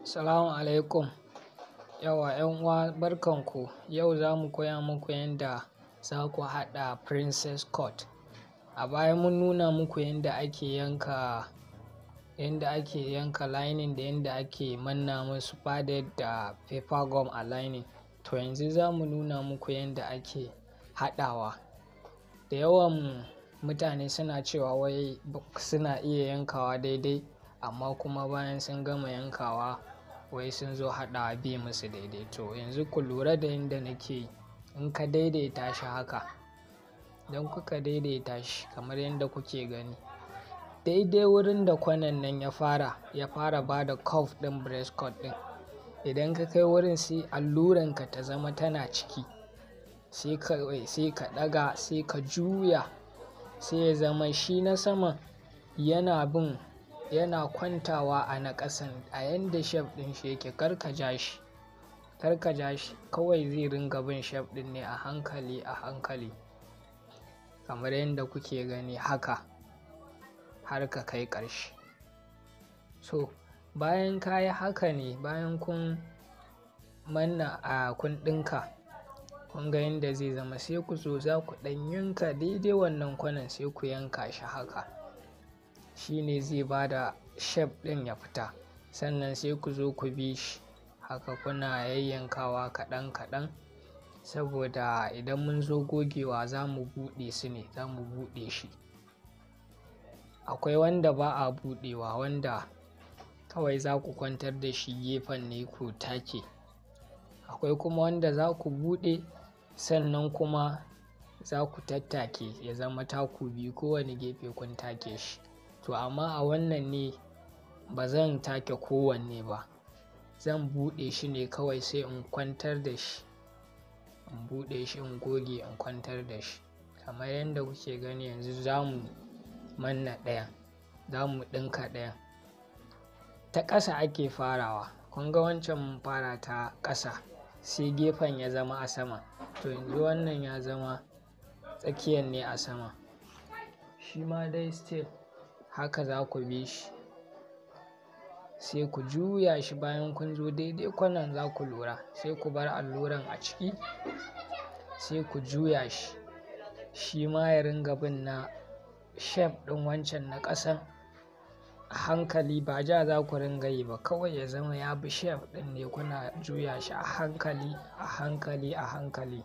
Salamu alaikum. Yauwa 'yan uwa, barkanku. Yau za mu koya muku yanda za ku haɗa princess cut. A baya mun nuna muku yanda ake yanka lining da yanda ake manna musu padded da paper gum a lining. To, yanzu za mu nuna muku yanda ake haɗawa. Da yawan mutane suna cewa wai suna iya yankawa daidai, amma kuma bayan sun gama yankawa, wai sun zo haɗawa bai musu daidai. To, yanzu ku lura da yanda nake yi. In ka daidaita shi haka, idan kuka daidaita shi kamar yadda kuke gani, daidai wurin da kwanan nan ya fara bada curve ɗin breast cut ɗin. Idan ka kai wurin, sai alluranka ta zama tana ciki. Sai ka ɗaga, sai ka juya, sai ya zama shi na saman yana bin, yana kwantawa a na ƙasan a yanda shape ɗin shi yake. Kar ka ja shi, kar ka ja shi. Kawai zai ringa bin shape ɗin ne a hankali a hankali kamar yadda kuke gani haka, har ka kai ƙarshe. So bayan ka yi haka ne, bayan kun manna a kun ɗinka, kun ga yanda zai zama, sai ku zo za ku ɗan yanka daidai wannan kwanan, sai ku yanka shi haka. Shi ne zai bada shape ɗin ya fita. Sannan sai ku zo ku bi shi haka, kuna yayyankawa kaɗan kaɗan, saboda idan mun zo gogewa za mu buɗe su ne, za mu buɗe shi. Akwai wanda ba a buɗewa, wanda kawai za ku kwantar da shi gefen ne ku take. Akwai kuma wanda za ku buɗe, sannan kuma za ku tattake ya zama taku biyu, kowane gefe kun take shi. To, amma a wannan ne ba zan take kowanne ba. Zan buɗe shi ne kawai, sai in kwantar da shi. In buɗe shi, in goge, in kwantar da shi. Kamar yadda kuke gani, yanzu za mu manna ɗayan, za mu ɗinka ɗayan. Ta ƙasa ake farawa. Kun ga wancan mun fara ta ƙasa, sai gefen ya zama a sama. To, yanzu wannan ya zama tsakiyan ne a sama. Shi ma dai still haka za ku bi shi. Sai ku juya shi. Bayan kun zo daidai kwanan, za ku lura, sai ku bar alluran a ciki, sai ku juya shi. Shi ma ya ringa bin na shape ɗin wancan na ƙasan a hankali. Ba ja za ku ringa yi ba, kawai ya zama ya bi shape ɗin ne. Kuna juya shi a hankali, a hankali, a hankali.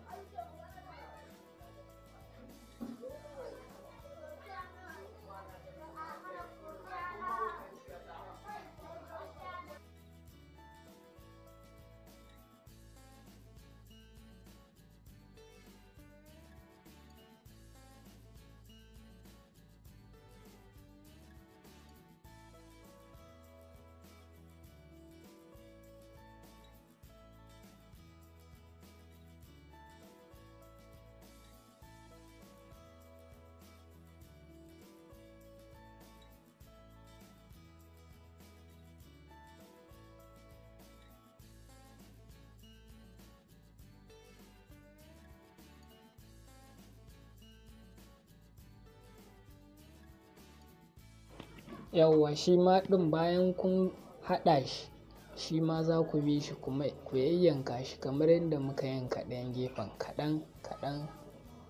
Yauwa, shi ma ɗin bayan kun haɗa shi, shi ma za ku bi shi kuma ku yayyanka shi kamar yadda muka yanka ɗayan gefen, kaɗan kaɗan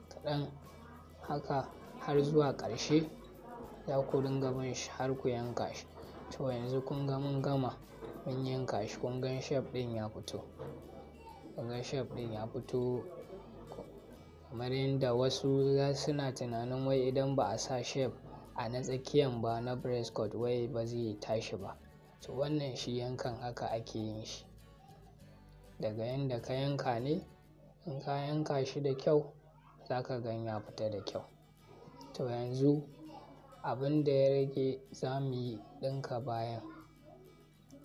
kaɗan haka har zuwa ƙarshe. Za ku ringa bin shi har ku yanka shi. To, yanzu kun ga mun gama, mun yanka shi. Kun gan shape ɗin ya fito. Kun ga shape ɗin ya fito kamar yadda wasu suna tunanin wai idan ba a sa shape a na tsakiyan ba na breast cut, wai ba zai tashi ba. To, wannan shi yankan haka ake yin shi. Daga yanda ka yanka ne, in ka yanka shi da kyau, za ka gan ya fita da kyau. To, yanzu abin da ya rage, za mu yi ɗinka bayan.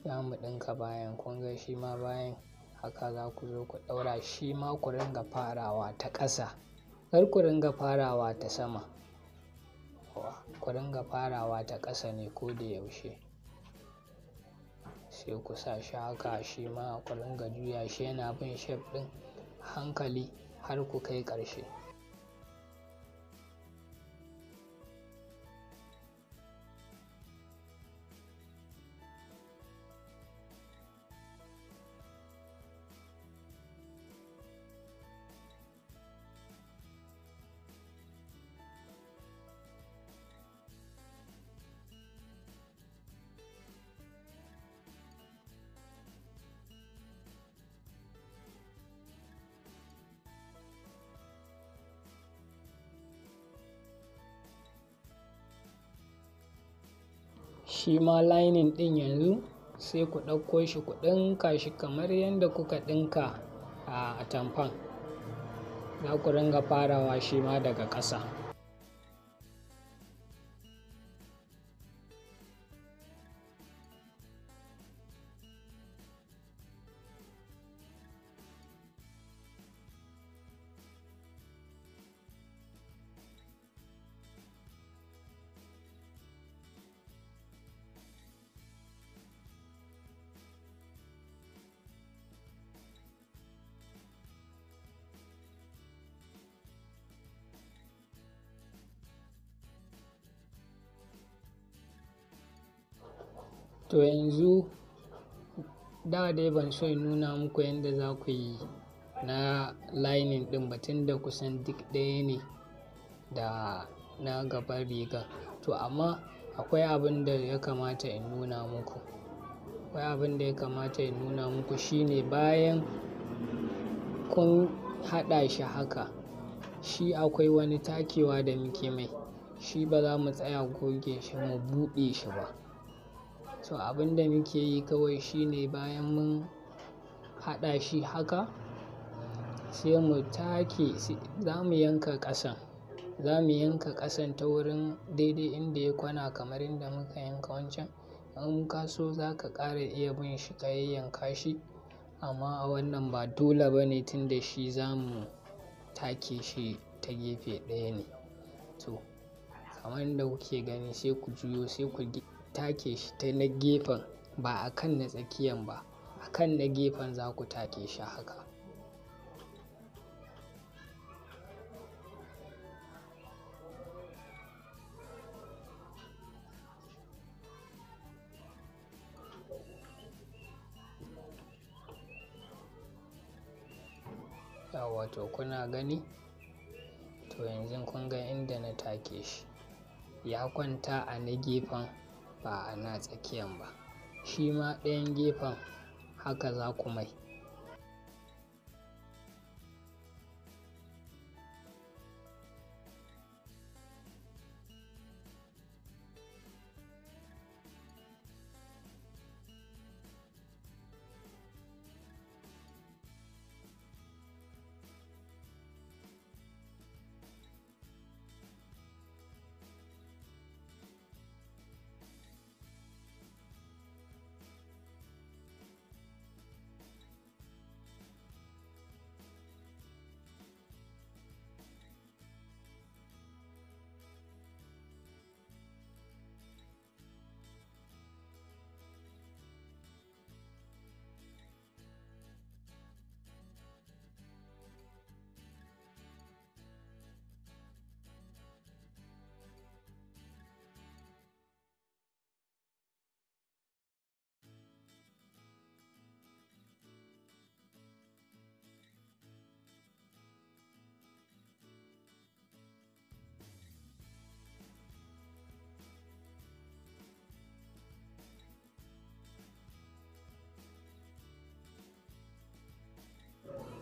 Za mu ɗinka bayan. Kun ga shi ma bayan haka za ku zo ku ɗaura shi ma, ku ringa farawa ta ƙasa. Kar ku ringa farawa ta sama. Ku ringa farawa ta ƙasa ne ko da yaushe. Sai ku sa shi haka, shi ma ku ringa juya shi yana bin shape ɗin hankali har ku kai ƙarshe. Shi ma lining ɗin yanzu sai ku ɗauko shi ku ɗinka shi kamar yadda kuka ɗinka a atamfan. Za ku ringa farawa shi ma daga ƙasa. To yanzu da dai ban so in nuna muku yadda za ku yi na lining ɗin ba tunda kusan duk ɗaya ne da na gaban rigar. To amma akwai abin da ya kamata in nuna muku. Akwai abin da ya kamata in nuna muku shine bayan kun haɗa shi haka, shi akwai wani takewa da muke mai. Shi ba za mu tsaya goge shi mu buɗe shi ba. So abin da muke yi kawai shine bayan mun haɗa shi haka, sai mu take, za mu yanka ƙasan. Za mu yanka ƙasan ta wurin daidai inda ya kwana kamar inda muka yanka wancan. In ka so za ka ƙara iya bin shi ka yayyanka shi. Amma a wannan ba dole ba ne tunda shi za mu take shi ta gefe ɗaya ne. To kamar yadda kuke gani sai ku juyo sai ku take shi ta na gefen ba a kan na tsakiyan ba. A kan na gefen za ku take shi haka. Yawwa to kuna gani? To yanzu kun ga inda na take shi. Ya kwanta a na gefen ba a na tsakiyan ba. Shi ma ɗayan gefen haka za ku mai.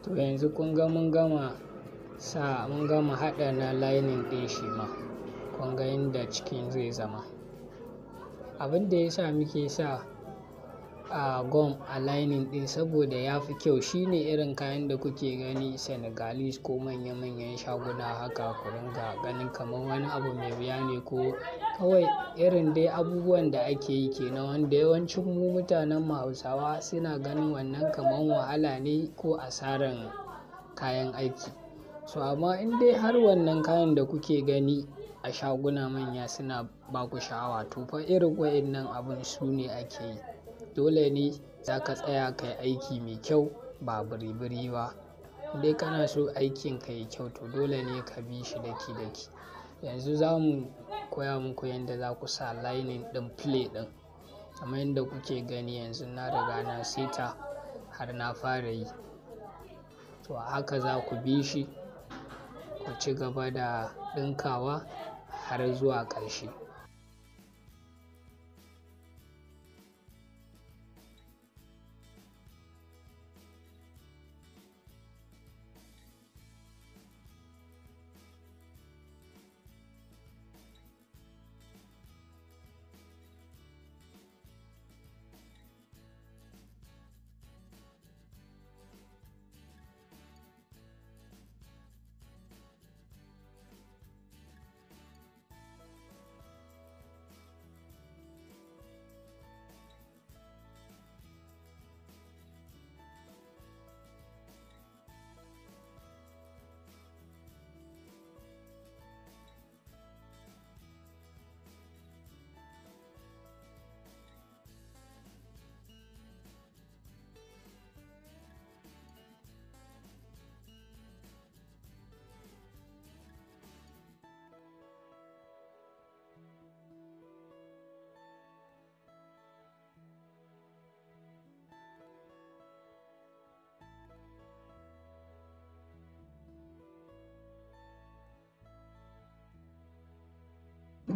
To yanzu kun ga mun gama sa, mun gama haɗa na lining ɗin shi ma. Kun ga yadda cikin zai zama. Abin da ya sa muke sa a gum a lining ɗin saboda ya fi kyau. Shine irin kayan da kuke gani Senegalese ko manya manyan shaguna haka ku ringa ganin kamar wani abu mai wuya ne ko kawai irin dai abubuwan da ake yi ke nan wanda yawancin mu mutanen mu Hausawa suna ganin wannan kamar wahala ne ko asaran kayan aiki. So amma in dai har wannan kayan da kuke gani a shaguna manya suna ba ku sha'awa to fa irin waɗannan abun su ne ake yi. Dole ne za ka tsaya ka yi aiki mai kyau ba biri-biri ba. In dai kana so aikin ka yayi kyau to dole ne ka bi shi daki daki. Yanzu za mu koya muku yadda za ku sa lining ɗin play ɗin. Kamar yadda kuke gani yanzu na riga na seta har na fara yi. To haka za ku bi shi ku ci gaba da ɗinkawa har zuwa ƙarshe.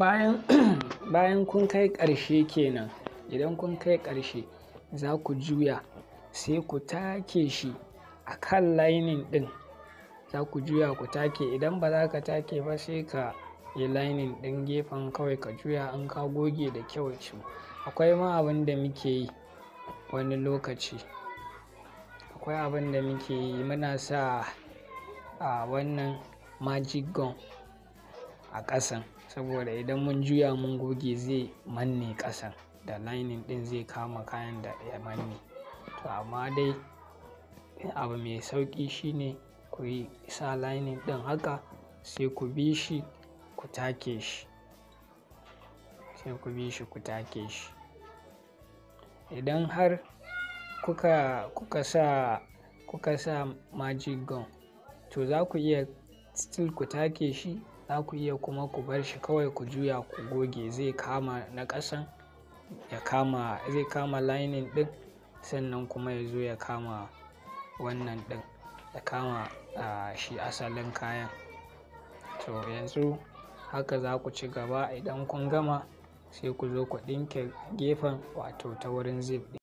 Bayan kun kai ƙarshe kenan, idan kun kai ƙarshe za ku juya sai ku take shi a kan lining ɗin. Za ku juya ku take. Idan ba za ka take ba, sai ka yi lining ɗin gefen kawai ka juya in ka goge da kyau. Akwai ma abin da muke yi wani lokaci. Akwai abin da muke yi, muna sa a wannan magic gum a ƙasan saboda idan mun juya mun goge zai manne ƙasan da lining ɗin, zai kama kayan da ya manne. To amma dai abu mai sauƙi shine ku yi sa lining ɗin haka, sai ku bi shi ku take shi. Sai ku bi shi ku take shi. Idan har kuka sa magic gum, to za ku iya still ku take shi, za ku iya kuma ku bar shi kawai ku juya ku goge, zai kama na ƙasan, ya kama, zai kama lining ɗin, sannan kuma ya zo ya kama wannan ɗin, ya kama shi asalin kayan. To yanzu haka za ku ci gaba. Idan kun gama, sai ku zo ku ɗinke gefen, wato ta wurin zip ɗin.